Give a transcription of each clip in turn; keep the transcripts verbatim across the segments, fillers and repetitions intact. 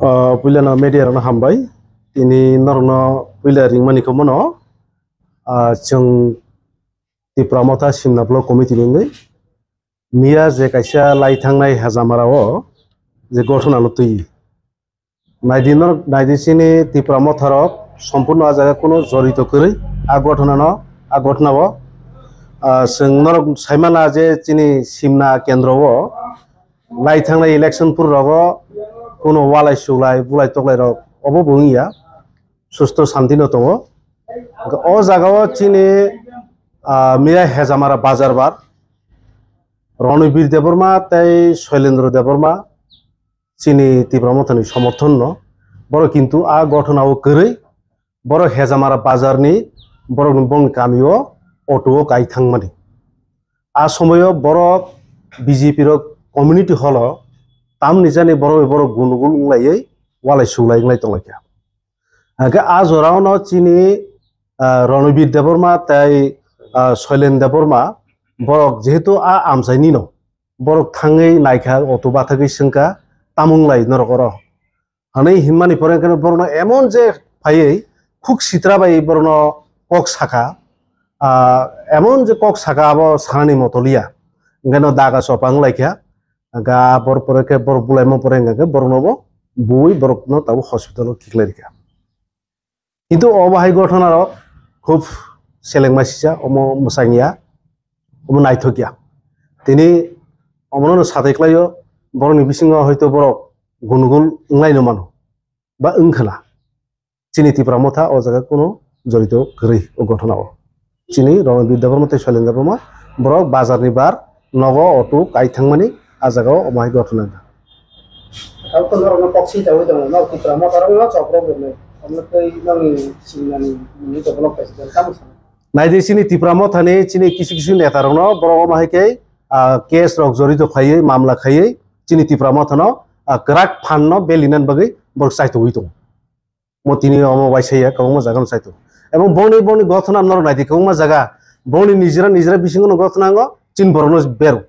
Ah, puilano media rokno hambai. Tini norokno puila ringmani khe bono, ah, chwng Tipra Motha Simna Block Committee ni wngwi miya je kaisa lai thangnai Hejamara o je gothona no twi. Naidi norok, naidi chini Tipra Motha rok sompurno a jaga kuno jorito kwrwi a gothona no, a gothona o, ah, chwng norok saimana je chini Simna kendro o lai thangnai election pur rogo kuno walai suglai bulai toklai rok obo bo wngya, susto santi no tongo. O jaga o chini, ah, miya Hejamara bazar bar Ronibir Debbarma tei Soilendra Debbarma chini Tipra Mothani somorthon no, borok kintu a gothona o kwrwi borok Hejamara bazar ni borok ni bongni kami o auto o kai thangmani. A somoyo borok B J P rok community hall o tamni jani borok bai borok gundugul wnglaiwi walai suglai wnglai tonglaikha. Hingkhe a jorao no chini, ah, Ronibir Debbarma tei, ah, Soilen Debbarma borok jehetu a amchaini no borok thangwi naikha auto bathagwi swngkha tamung lai norok oro. Hwnwi hinmani pore hwnkhe borokno emon je phaiwi khuk sitra bai borokno kok sakha, ah, emon je kok sakha abo sanani motoliya. Hwnkhe no daga chopa wnglaikha, hwnkhe a bor pore khe borok bulaima pore hwnkhe borokno bo buwi borokno tabuk hospital o khiklai rikha. Kintu obo hai gothona rok khub selengma sisa, omo mwsangya, omo naithokya. Tini omono no satai klaio, borokni bisingo hoito borok gundugul wnglaino mano. Ba wngkhwna. Chini Tipra Motha o jaga kuno jorito kwrwi o gothona o. Chini Ronibir Debbarma tei Soilendra Debbarma borok bazar ni bar nogo auto kai thangmani a jaga o omo hai gothona wngkha. Tabo to norokno kok swi chawi tongo, nok Tipra Motha rokno chok rok rwnai. Omo tei nokni singnani mungwi to block kaisa tamo sana. Naidi chini Tipra Motha ni chini kisu kisu neta rokno borok omo hai khe, ah, case rok jorito khaiwi mamla khaiwi chini Tipra Motha no, ah, kwrak phan no beli nan bagwi borok chaitogwi tongo. Mo tini omo waisa ya kwbangma jaga no chaito. Ebong bongni, bongni gothona norok naidi kwbangma jaga. Bongni nijera, nijera bisingo no gothona ango chin borok no beru.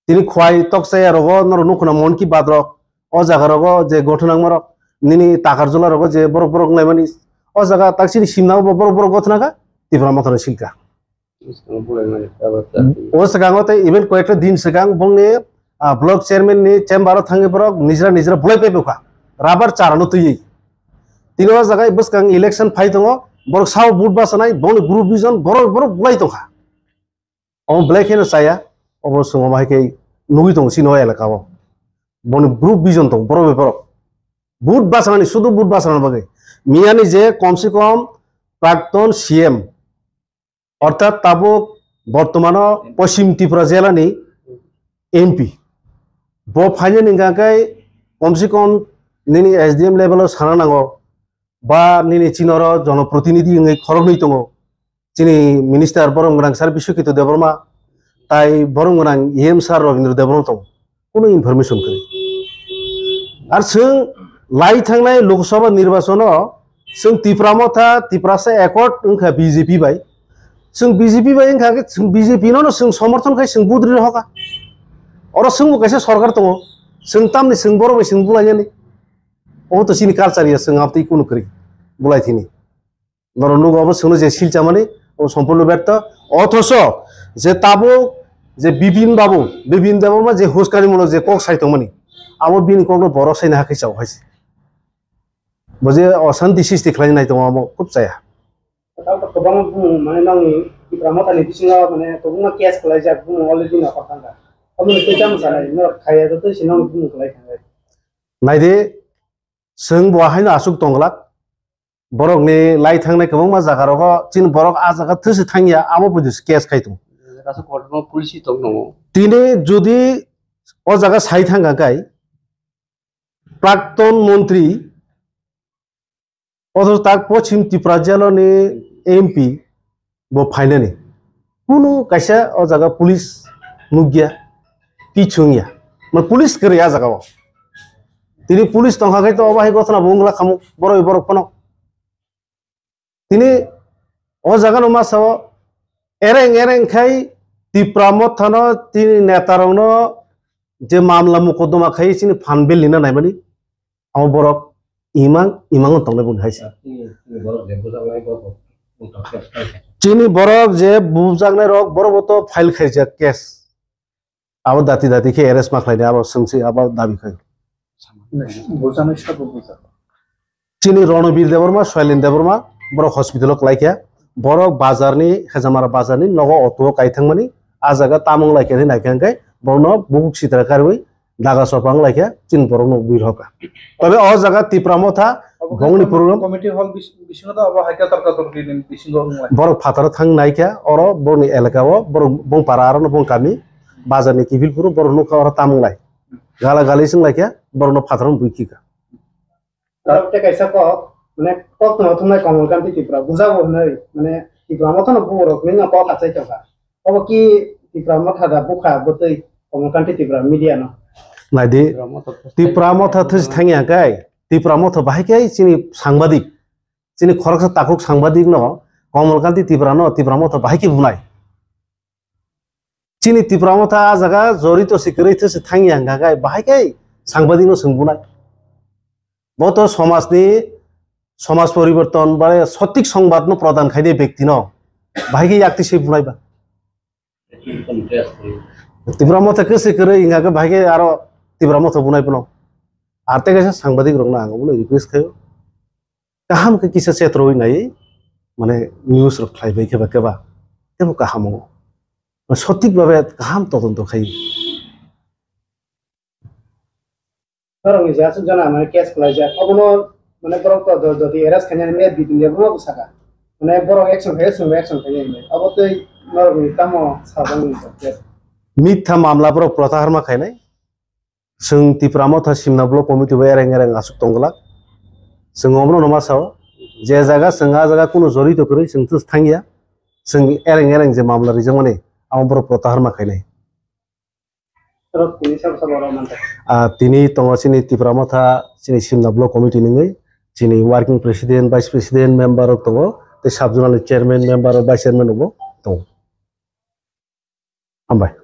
Tini khwai tok chaya rogo norok nukhuna Mon Ki Baat rok. O jaga rogo je gothona angma rok. Nini takar jula rogo je borok borok naimani. O jaga tak chini simna bo borok borok gothona kha. Tipra Motha no silka. O swkango tei even koyekta din swkang bongni, ah, block chairman ni chamber o thangwi borok nijra nijra bulai pai bokha, rubber chara no twiwi. Tini o jaga bwskang election phai tongo, borok sao vote bachanai, bongni group vision borok borok bulai tongkha. Omo belai kheno chaya, obo chwng omo hai khe nugwi tongo chini o elaka o. Bongni group vision tongo borok bai borok. Vote bachanani, sudu vote bachanani bagwi. Miyani je komse kom prakton C M, Orthat tabuk bortomano Poschim Tripura jela ni M P. Bo phainani hwnkha khe komse kom nini S D M level o sana nango, ba nini chinoro jonoprotinidhi wngwi khoroknwi tongo. Chini minister borom gwnang sir Biswakito Debbarma, tai borom gwnang E M sir Rabindra Debbarma tongo. Kuno information kwrwi. Ar chwng lai thangnai Lok Sabha nirbachon o chwng Tipra Motha, Tiprasa Accord wngkha B J P bai. Chwng B J P bai wngkha khe chwng B J P no no chwng somorthon khai chwng budri rohokha. Oro chwngbo kaisa sorkar tongo. Chwng tamni chwng borok bai chwng bulainani. Obo to chini culture ya chwng amtwi kuno kwrwi bulai thini. Norok nugo obo chwngno je silchamani, obo sompurno berto. Othoso je tabuk je Bipin Babu, Bipin Debbarma je huskani mulo je kok sai tongmani, abo bini kokno borok saina hakhe chao hai se. Bo je osanti sisti khlai nai tongo, abo khub chaya. Tamo to kwbangma bumung, mane, nokni Tipra Mothani bisingo, mane, kwbangma case khlaijak, bumung already nokar thangkha. Aboni tei tamo sanai, norok khaiya joto se nokni bumung khlai thangnai. Naidi, chwng bo haino aswk tongglak. Borokni lai thangnai kwbangma jaga rogo chini borok a jaga thwisi thangya, abo poito se case khai tongo. Kaisa kotorma policy tong tongo. Tini jodi o jaga sai thangkha kai, prakton montri, othocho tak Poschim Tripura jela ni M P bo phainani. Kunu kaisa o jaga police nukya, kichung ya. Ma police kwrwi a jaga o. Tini police tongkha khai to obo hai gothona bo wngla khamu borok borok phano. Tini o jaga no ma sao ereng ereng khai Tipra Mothano tini neta rokno je mamla mokodoma khai chini phan bill nina naimani. Amo borok imang, imang tongnai boni hai se. Chini borok je bujaknai rok, borok bo to file khaijak case. Abo dati dati khe arrest ma khlainai, abo swngsi abo dabi khai. Bujaknai sabo bujak. Chini Ronobir Debbarma, Soilin Debbarma, borok hospital o kwlai kha. Borok bazar ni, Hejamara bazar ni nogo auto o kai thangmani, a jaga tamung lai khe nai khe hwnkhe borokno bubuk sitra karwi daga sopa wng lai khe chini borokno bui rw kha. Tobe o jaga Tipra Motha bongni program committee hall bis-, bisingo to abo hai kator kator bini bisingo wng lai. Borok phataro thang nai khe oro bongni elaka o, borok bong para aro no bong kami bazar ni kiphil phuru borok nukha oro tamung lai. Gala gali swng lai khe borokno phataro bui kha. Tei kaisa kok, mane kok no thumnai Kamal Kanti Tripura, bujabo hwnwi, mane Tipra Motha no buborok nini kok achai tongkha. Obo ki Tipra Motha da bukha bwtwi Kamal Kanti Tripura media no? Naidi, Tipra Motha thwis thangya kai, Tipra Motha bahai kai chini sangbadik, chini khoroksa takhuk sangbadik no Kamal Kanti Tripura no Tipra Motha bahai kai bunai. Chini Tipra Motha a jaga jorito se kwrwi thwse thangya hwnkha khe bahai khe sangbadik no swng bunai. Bo to somaj ni, somaj poriborton ba sotik songbat no prodan khainai bekti no bahai khe yakti se bunai ba. Tipra Motha khe se kwrwi hwnkha khe bahai khe aro Tipra Motha bunai bono. Ar tei kaisa sangbadik rok no ang bono request khaio. Kaham khe kisa chetrowi nai, mane news rok khlai bai khe ba khe ba, tebo kaham wngo. Sothik babe kaham todonto khai. Borok ni je aswk jana mane case khlai jak, obono mane borok to do-, doti arrest khainani me di tin de borok saka. Mane borok action khai, action khai, action khai nai. Obo tei norok ni tamo sabang ni case. Mitha mamla borok protahar ma khainai. Chwng Tipra Motha Simna Block Committee bo ereng ereng aswk tongglak. Chwng omono no ma sao, je jaga chwng a jaga kunu jorito kwrwi chwng thus thangya. Chwng ereng ereng je mamla rijakmani, amo borok protahar ma khainai. Borok tini sabo sabo rok manthok. Ah, tini tongo chini Tipra Motha, chini Simna Block Committee nungwi, chini working president, vice president, member rok tongo, tei sub zonal ni chairman, member, vice chairman rok bo tongo. Hambai.